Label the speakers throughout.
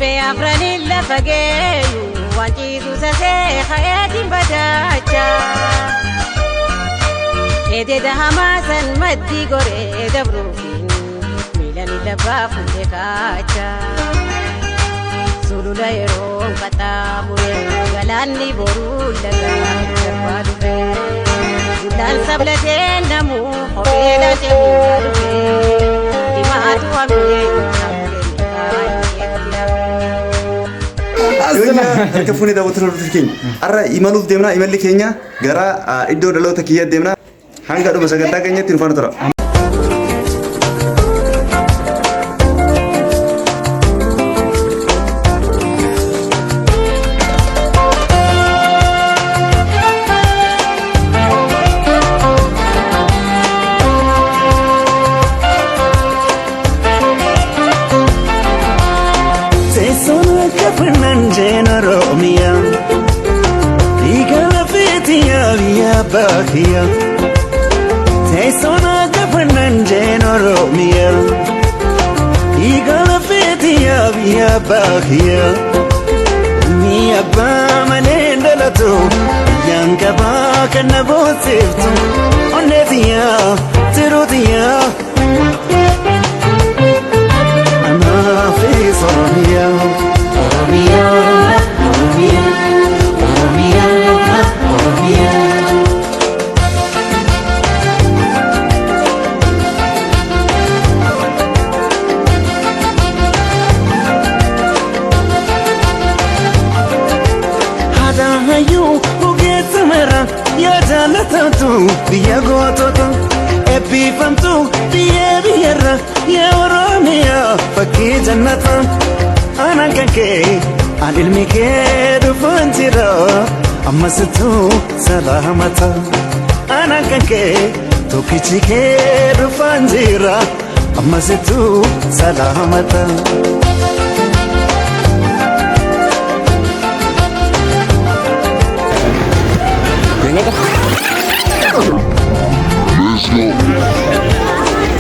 Speaker 1: Kolfee afraniin lafa geeyu waan ciisu sasee ka'eetiin badaacha. Ededa hamaa san maddii goree dabruufiin miila labbaa fuudhee kaacha. Sulula yeroo qaxxaamure galaanni boruu lagaa darbaa dhufe. Gullaan sablatee namuu kophee laacee dhufe. Dimaatu hamee
Speaker 2: Harka fuunee daawwattoota hordoftoota keenya. Har'a imaluuf deemna. Imalli keenya gara iddoo dhaloota kiyyaa deemna. Hanga dhuma sagantaa keenyatti nu faana tura.
Speaker 3: Teessoon akka fannaan Oromiyaa. Dhiiga lafeetiyaa biyya baakiyyaa. Teessoon akka fannaan Oromiyaa. Dhiiga lafeetiyaa biyya baakiyyaa. Ilmi abbaa malee dhalatu biyyaan qabaa kan na boonsiftu. Onneetiyaa tiruutiyaa. Anaafis Oromiyaa. Oromiyaa, Oromiyaa, Oromiyaa, Oromiyaa. Haadha hayyuu ogeessa mara yaa jaalatamtu biyya gootota eebbifamtu biyya biyyarra yaa Oromiyaa fakkii jannata anaan kan kee an ilmi kee dhufaan jira ammasittuu salaamata anaan kan kee tokkichi kee dhufaan jira ammasittuu salaamata.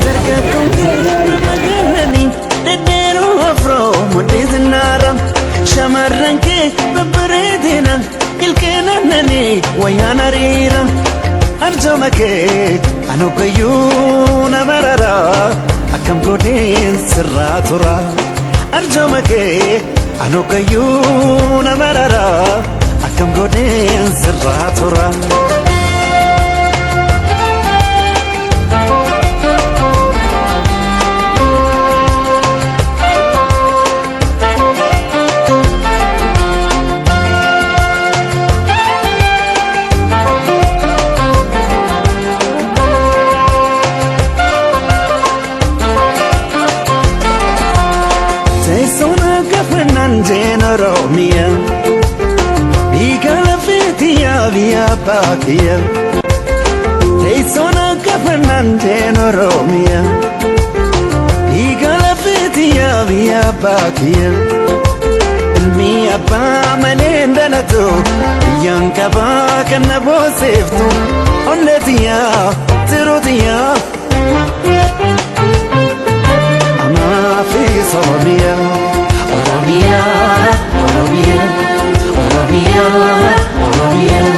Speaker 3: Dargaggoon dhedheeroo afroo mudhii zinnaara shamarran kee babbareedina ilkeen aannanii wayyaan hariira arjooma kee anoggayyuu na barara akkam godheen sirraa tura arjooma kee anoggayyuu na barara akkam godheen sirraa tura. Teessoon akka fannaan Oromiyaa. Dhiiga lafeetiyaa biyya baakiyyaa. Teessoon akka fannaan Oromiyaa. Dhiiga lafeetiyaa biyya baakiyyaa. Ilmi abbaa malee dhalatu biyyaan qabaa kan na boonsiftu. Onneetiyaa tiruutiyaa. Anaafis Oromiyaa. Oromiyaa, Oromiyaa, Oromiyaa, Oromiyaa.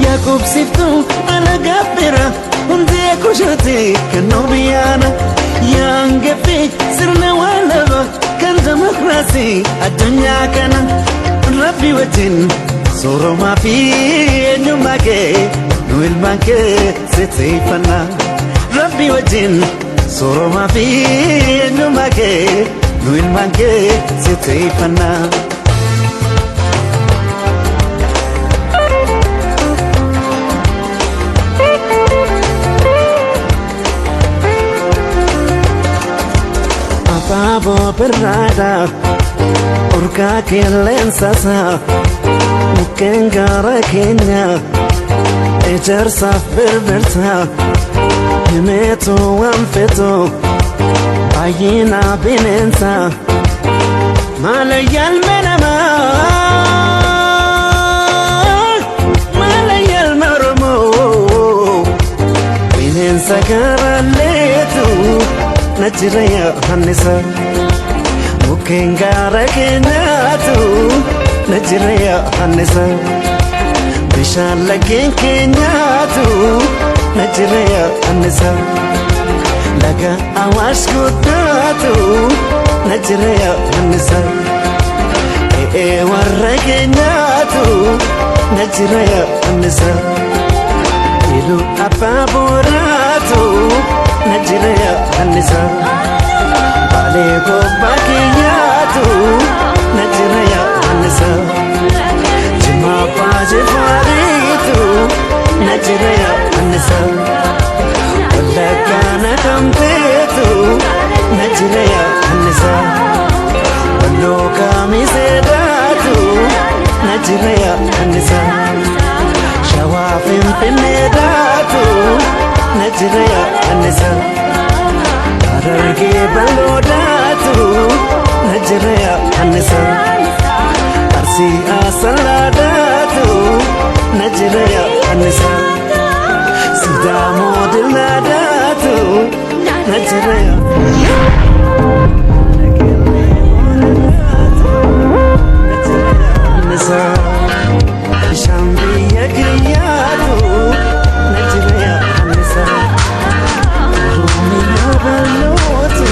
Speaker 3: Yaaqubsiftuu alagaa bira hundee kushaate kan nu biyyaana yaangaffe sirna waan laba kan demokiraasii addunyaa kana rabbi wajjin sooromaa fi eenyummaa kee nu ilmaan kee sitteeffannaa rabbi wajjin sooromaa fi eenyummaa kee nu ilmaan kee sitteeffannaa. Abaaboo birraadha urgaa qilleensasa mukkeen gaara keenya ejersaaf birbirsa himeetu waan fetu baay'ina bineensa maala yaalme namaa. na jira yaannisa. Mukkeen gaara keenyaatu na jira yaannisa. Bishaan laggeen keenyaatu na jira yaannisa. Laga Awaash guddaatu na jira yaannisa. E'ee warra keenyaatu na jira yaannisa. Iluu abbaa booraatu na jira yaannisa. Baalee gobbaa keenyaatu na jira yaannisa. Jimma abbaa jifaariitu na jira yaannisa. Wallaggaa naqamteetu na jira yaannisa. Walloo kaamiseedhaatu na jira yaannisa. Shawaa finfinneedhaatu na jira yaannisa. Harargee bal'oodhaatu na jira yaannisa. Arsii asallaadhaatu na jira yaannisa. Sidaamoo dillaadhaatu na jira yaannisa. Bishaan biyya kiyyaatu na jira yaannisa. Oromiyaa bal'ootu.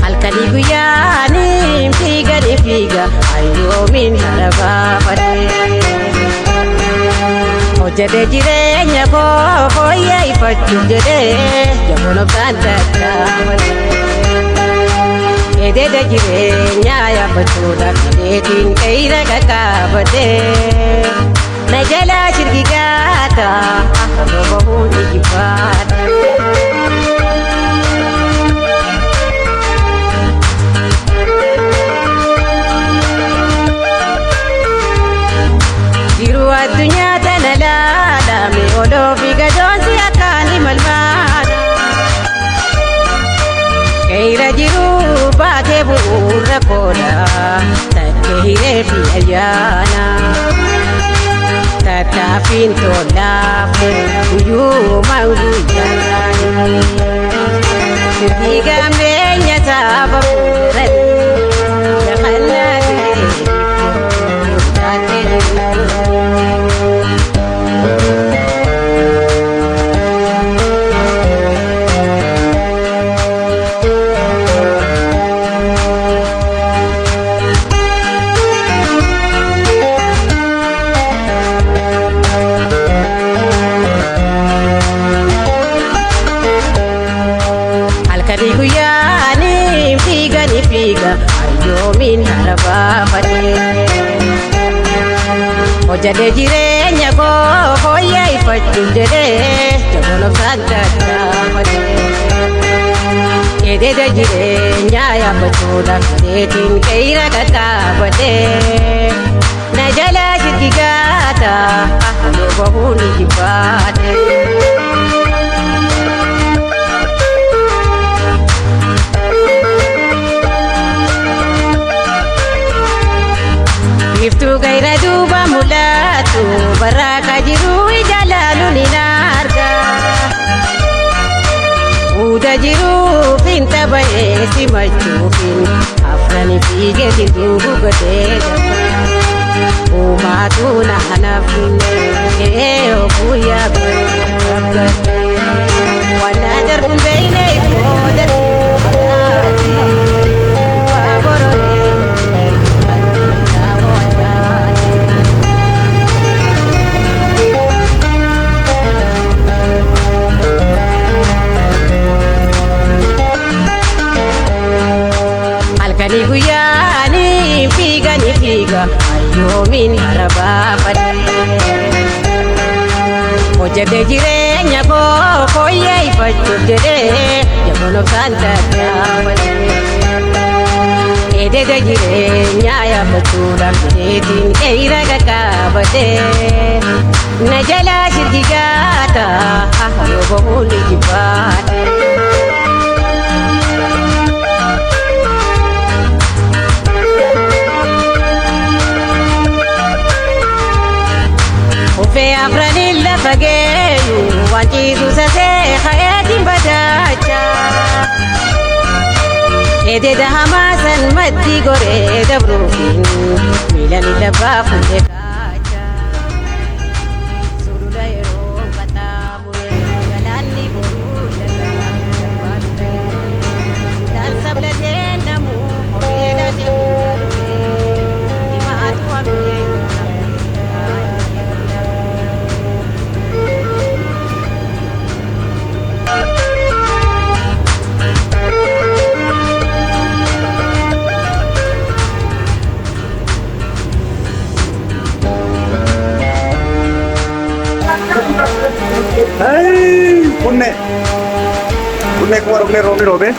Speaker 1: Halkanii guyyaanii fiiganii fiiga ayyoomiin harabaafadhe. Hojjetee jireenya koo fooyyeffachuuf jedhee jaboon obsaan tattaafadhe. Edeeda jireenyaa yaabbachuudhaaf jedheetiin qeeyira qaqqaabadhe. Na jalaa shirgi gaata akka bahuun ijibbaadha. Jiru addunyaa tana laalame odoo fi gadoonsi akkaan imalmaadha. Qeeyira jiru baatee bu'uura koodha takkee hiree fi ayyaana. Tattaaffiin tolaaf guyyuumaan guyyaan. Sirrii gameenya saba fuuldura yakallaa Halkanii guyyaanii fiiganii fiiga ayyoomiin harabaafadhe. Hojjetee jireenya koo fooyyeffachuuf jedhee jaboon obsaan tattaafadhe. Edeeda jireenyaa yaabbachuudhaaf jedheetiin qeeyira qaqqaabadhe. Na jalaa shirki gaata halluu bahuun ijibbaadhe. Biiftuu gayra duuba mul'atu barraaqaa jiru ija laaluun hin arga. Uuda jiruuf hin taphee simachuufin afrani fiigeetiin duubu godhee jaba. Uumaatu na hanafne ee oguyyaa godhe. Waan darbuun beekne booda waa bororee. Halkanii guyyaanii fiiganii fiiga ayyoomiin harabaafadhe. Hojjetee jiree. Jireenya koo fooyyeffachuuf jedhee jaboon obsaan tattaafate. Ededa jireenyaa yaabbachuudhaaf jedheetiin qeeyira qaqqaabate. Na jalaa shirgigaata yoo bahuun ni jibbaadha. Uffee afraniin lafa geeyu waan ciisu sasee ka'eetiin badaacha. Ededa hamaa san maddi goree dabruufiin miila ni labbaa fuudhee kaacha. Sulula yeroo qaxxaamure galaanni boruu lagaa darbaa dhufe. Dhaan sablatee namuu horii laatee fuudhaa dhufe. Himaatu hambee
Speaker 2: Kunne. Kunne akkuma dhufnee roobni roobee.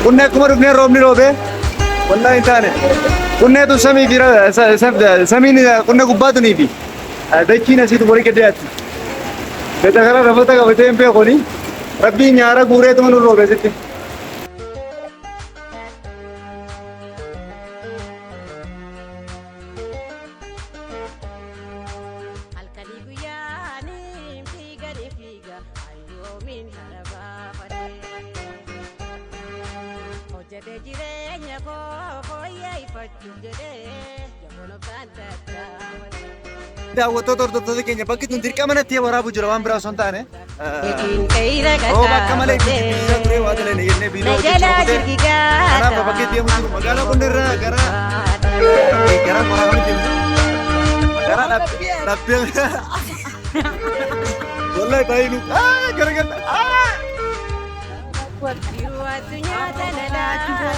Speaker 2: Kunne akkuma dhufnee roobni roobee. Wallaahi hin taane. Kunneetu samii fi samiin kunne gubbaatuniifi dachiin asiitu borii gadi yaatti. Gata kana rafata qabatee hin beekuni. Rabbiin nyaara guureetuma nu roobe asitti.
Speaker 1: Halkanii guyyaanii fiiganii fiiga hayyoomiin hara baafate. Hojjete jireenya koo fooyyeffachuuf jedhee jaboon obsaan tattaafate.
Speaker 2: Daawwattoota hordoftoota keenya bakki tun dirqama natti waraabu jira waan biraa osoo hin taane.
Speaker 1: Eetiin qeeyira
Speaker 2: Rooba akka malee
Speaker 1: qaqqaabate.
Speaker 2: biyya turee waa dalee jennee
Speaker 1: Na
Speaker 2: viidiyoo
Speaker 1: jalaa
Speaker 2: hojjechuu
Speaker 1: jirgigaata.
Speaker 2: Kanaaf bakki deemu jiru magaalaa Gondarraa gara gara qoraa deemu gara dhabbee wallahi baay'ee nu gara gara
Speaker 1: Jiru addunyaa tana laala.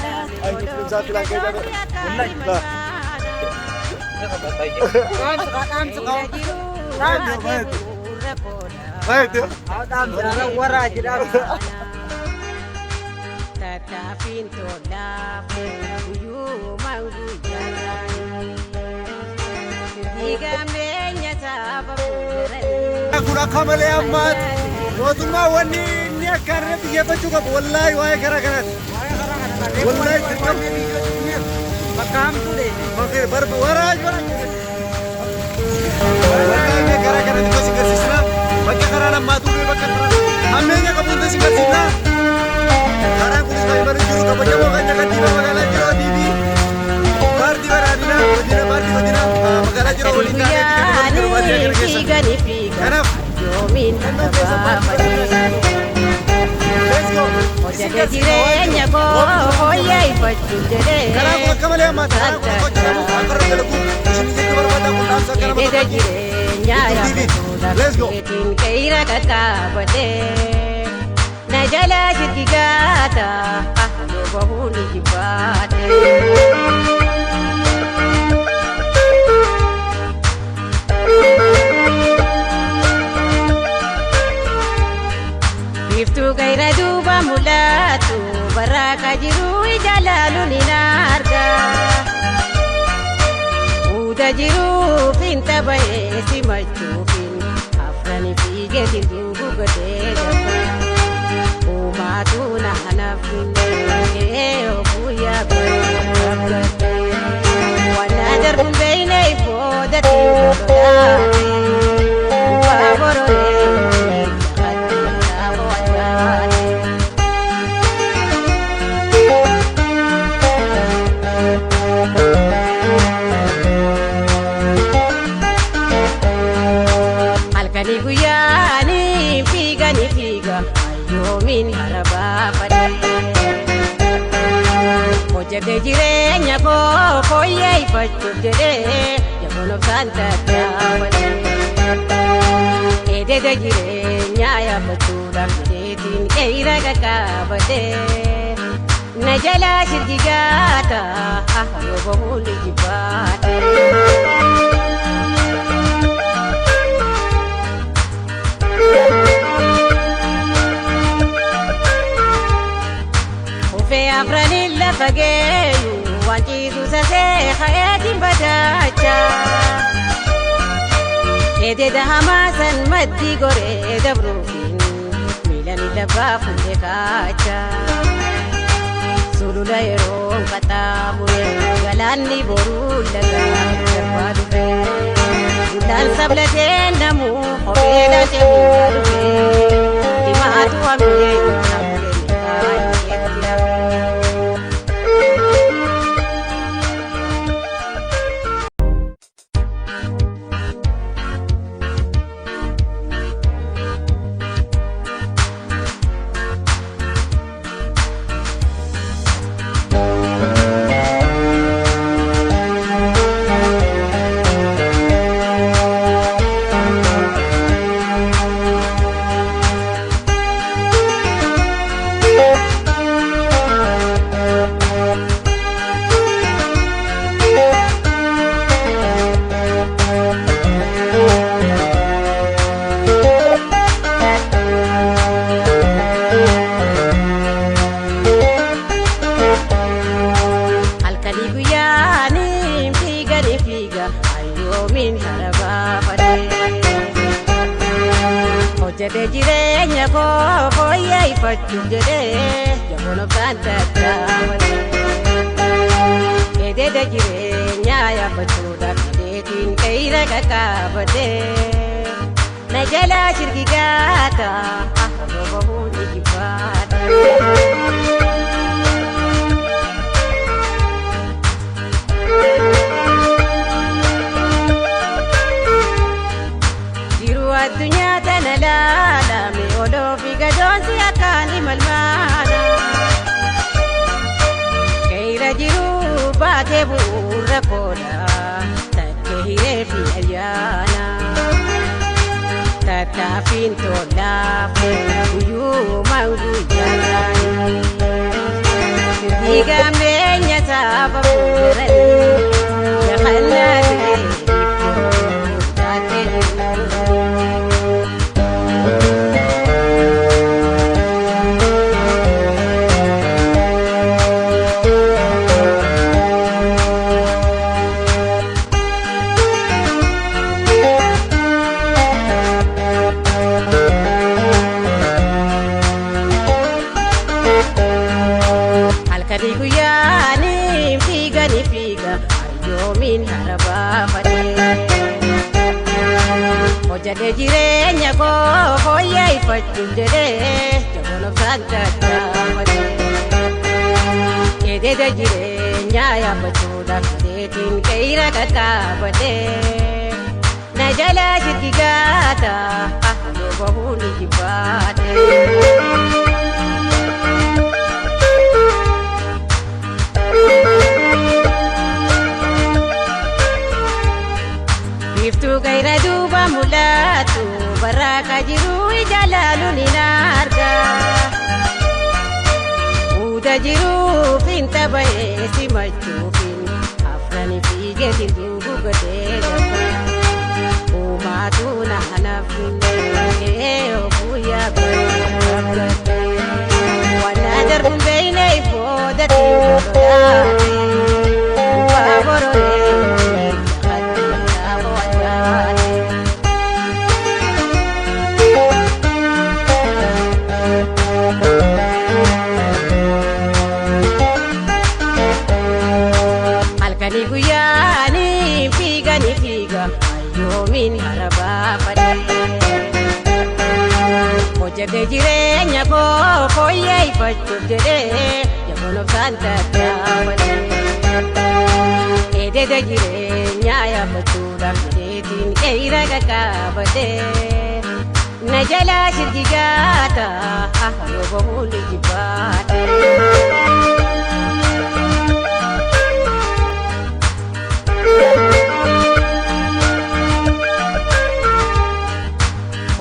Speaker 2: Ay, jibbiin sa'aatii laan keessa baay'ee
Speaker 1: Tattaafiin tolaaf guyyuumaan guyyaan diigamee saba fuulduratti.
Speaker 2: Kun akka malee ammaati mootummaa wanni inni akka irratti xiyyeeffachuu qabu wallaahi waa'ee karaa kanaati. Wallaahi dirqama.
Speaker 3: Bakka hamtuu deeme.
Speaker 2: Bakka barba waraaj waraaj. Wallaahi karaa kanatti gosi garsiisna. Bakka karaa lammaatu bakka karaa hammeenya qabu hunda si garsiisna. Karaan kunis kan imalu jiru kabajamoo kan kantiibaa magaalaa jirootii fi paartii badhaadhinaa godina paartii godina magaalaa jiroo waliin ta'anii kan imalu jiru baadiyyaa kana keessa.
Speaker 1: Fiiganii fiigaa
Speaker 2: Kanaaf
Speaker 1: yoomiin habaafate.
Speaker 2: let's go.
Speaker 1: Hojjete jireenya koo fooyyeffachuuf jedhee.
Speaker 2: Karaa kun akka malee ammaati. Karaa kun akka hojjetamu akka irra dalagu isin jechuu barbaada kun dhaamsa akka nama
Speaker 1: Ededa
Speaker 2: tokkotti.
Speaker 1: jireenyaa yaabbachuudhaaf
Speaker 2: Let's go.
Speaker 1: eetiin qeeyira qaqqaabate. Na jalaa shirgigaata yoo bahuun ni jibbaate. Biiftuu qeeyira duuba mul'atu barraaqaa jiru ija laaluun ni argaa. Fuuta jiruuf hin taphee simachuufin afrani fiigeetiin duubu godhee jaba. Uumaatu na hanafin ee oguyyaa godhee Wanna darbuun beeyne booda xiqqoodhaate. Gubbaa bororee lafatti taa'u addaate. Halkanii guyyaanii fiiganii fiiga hayyoomiin hara baafadhe. Hojjete jireenya koo fooyyeffachuuf jedhee jaboon obsaan tattaafate. Ededa jireenyaa yaabbachuudhaaf jedheetiin qeeyira qaqqaabate. Na jalaa shirgigaata yoo bahuun ni jibbaate. geeyu waan ciisu sasee ka'eetiin badaacha. Ededa hamaa san maddii goree dabruufiin miilani labbaa fuudhee kaacha. Sulula yeroo qaxxaamure galaanni boruu lagaa darbaa dhufe. Guddaan sablatee namuu kopheedhaan ce'uu dhufe. Dimaatu hamee namuu kaayetti hafe. Halkanii guyyaanii fiiganii fiiga ayyoomiin harabaafadhe. Hojjetee jireenya koo fooyyeffachuuf jedhee jaboon obsaan tattaafadhe. Ededa jireenyaa yaabbachuudhaaf hidheetiin qeyyira qaqqaabadhe. Na jalaa shirki gaata osoo bahuun ijibbaadha. Jiru addunyaa tana laalame oloo fi gadoonsi akkaan imalmaana. Keira jiru baatee bu'uura koodha takkee hiree fi ayyaana. Tattaaffiin tolaaf guyyuumaan guyyaadhaan. Diigambeenya saba fuulduratti yakallaa ta'e taatee jiru. Halkanii guyyaanii fiiganii fiiga ayyoomiin harabaafadhe. Hojjetee jireenya koo fooyyeffachuuf jedhee jaboon obsaan tattaafadhe. Ededa jireenyaa yaabbachuudhaaf hidheetiin qeyyira qaqqaabadhe. Na jalaa shirki gaata osoo bahuun ijibbaadhe. Biiftuu gayra duuba mul'atu barraaqaa jiru ija laaluun hin arga. Uuda jiruuf hin taphee simachuufin afrani fiigeetiin duubu godhee darba. Uumaatu naanaaf ee oguyyaa godhee Wanna darbuun beeyne ifooda xiqqoo Gubbaa bororee lafatti gaafa addaate. Halkanii guyyaanii fiiganii fiiga ayyoomiin harabaafadhe. Hojjetee jireenya koo fooyyeffachuuf jedhee jaboon obsaan tattaafadhe. Ededa jireenyaa yaabbachuudhaaf hidheetiin qeyyira qaqqaabadhe. Na jalaa shirki gaata yoo bahuun ijibbaadhe.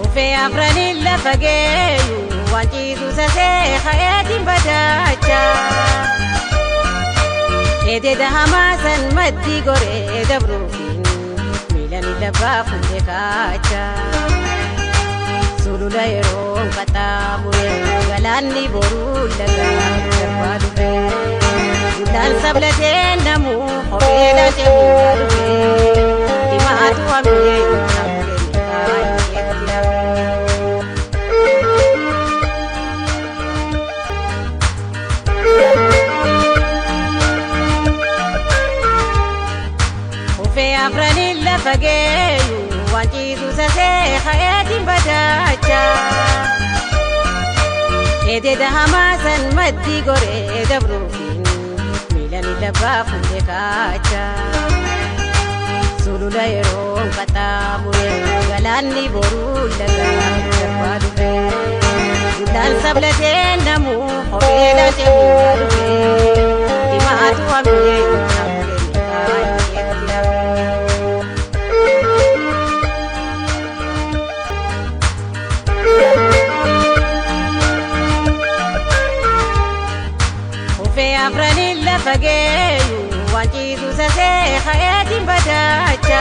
Speaker 1: Ufee afranii lafa geeyu waan ciisu sasee ka'eetiin badaacha. Ededa hamaa san maddii goree dabruufiin miilani labbaa fuudhee kaacha. Sulula yeroo qaxxaamure galaanni boruu lagaa darbaa dhufe. Dullaan sablatee namuu kopheedhaan ce'uudhaa dhufee himaatu hamee kaayyeetti hafee. Ufee afranii lafa geeyu waan ciisu sasee ka'eetiin badaacha. Edeeda hamaa san maddii goree dabruufiin miilani lafaa fuudhee kaacha. Sulula yeroo qaxxaamure galaanni boruu lagaa darbaa dhufe. Dullaan sablatee namuu kopheedhaan ce'uudhaa dhufe. Himaatu hamee kaayyeetti hafee. Ufee afranii lafa geeyu waan ciisu sasee ka'eetiin badaacha.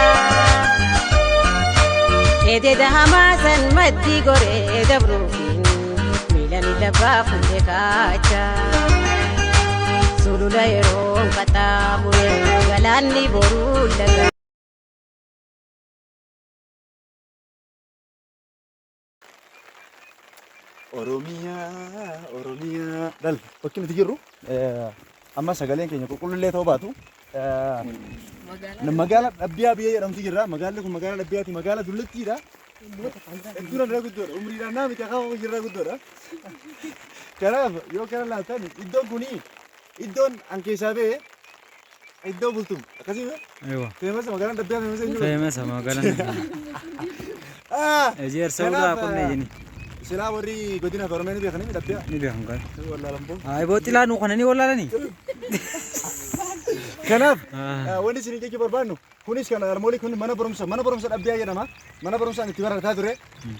Speaker 1: Edeeda hamaa san maddii goree dabruufiin miilani lafaa fuudhee kaacha. Sulula yeroo qaxxaamure galaanni boruu lagaa.
Speaker 2: Oromiyaa, Oromiyaa. Dal, bakki nuti jirru amma sagaleen keenya qulqullullee ta'uu baatu magaala Dhabbiyaa biyya jedhamtu jirra. Magaalli kun magaala Dhabbiyaati. Magaala dullattiidha. Hedduun irra guddoodha. Umriidhaan naa miti akaakuu irra guddoodha. Kanaaf yoo kana laaltan iddoon kuni iddoon an keessaa ba'e iddoo bultum. Akkasii
Speaker 3: Aywa.
Speaker 2: Famous magaalaan Dhabbiyaa famous eenyu?
Speaker 3: Famous magaalaan. Ejersa ulaa qonnee jeni.
Speaker 2: Silaa warri godina fi Oromiyaa ni beekanii Dhabbiyaa.
Speaker 3: Ni beekan kan.
Speaker 2: Wallaalammoo.
Speaker 3: Ay booxilaa nu kana ni wallaalani.
Speaker 2: Kanaaf wanni isin jechuu barbaannu kunis kan armoolii kun mana barumsa Dhabbiyaa jedhama. Mana barumsaan itti barataa ture.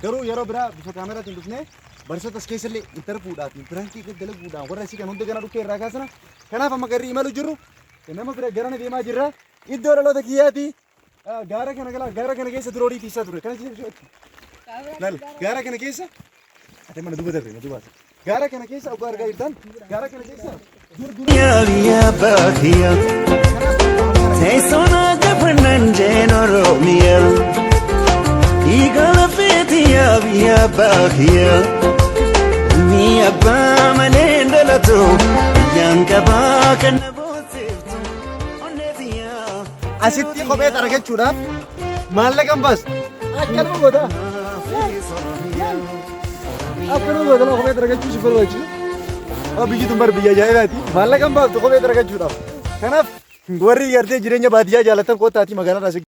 Speaker 2: Garuu yeroo biraa bifa kaameraatiin dhufnee barsiisota as keessallee interviewdhaa fi prankii dalaguudhaan warra isii kan hunda gana dhukkee irraa kaasana. Kanaaf amma garri imalu jirru nama bira garana deemaa jirra. Iddoo dhaloota kiyyaati. Gaara kana galaa gaara kana keessa dura horii tiisaa ture. Kana jechuudha. Laal gaara kana keessa ati mana duuba dabre na duuba. Gaara kana keessa akkuma argaa jirtan gaara kana keessa dur dur
Speaker 4: Yaa baakiya teessoo gafannan jeen Oromiyaa dhiiga lafeeti yaa baakiya ni abbaa malee dhalatu biyyaan qabaa kan na boonsiftu onneetiyaa.
Speaker 2: Asitti kophee argachuudhaaf maallaqa hin baastu. Akkanuma goota. Akkanuma goota kophee argachuu si barbaachisu. Biyyi tun bar biyya ajaa'ibaati. Maallaqa hin baaftu kophee argachuudhaaf. Kanaaf warri gartee jireenya baadiyyaa jaalatan koottaatii magaalaa.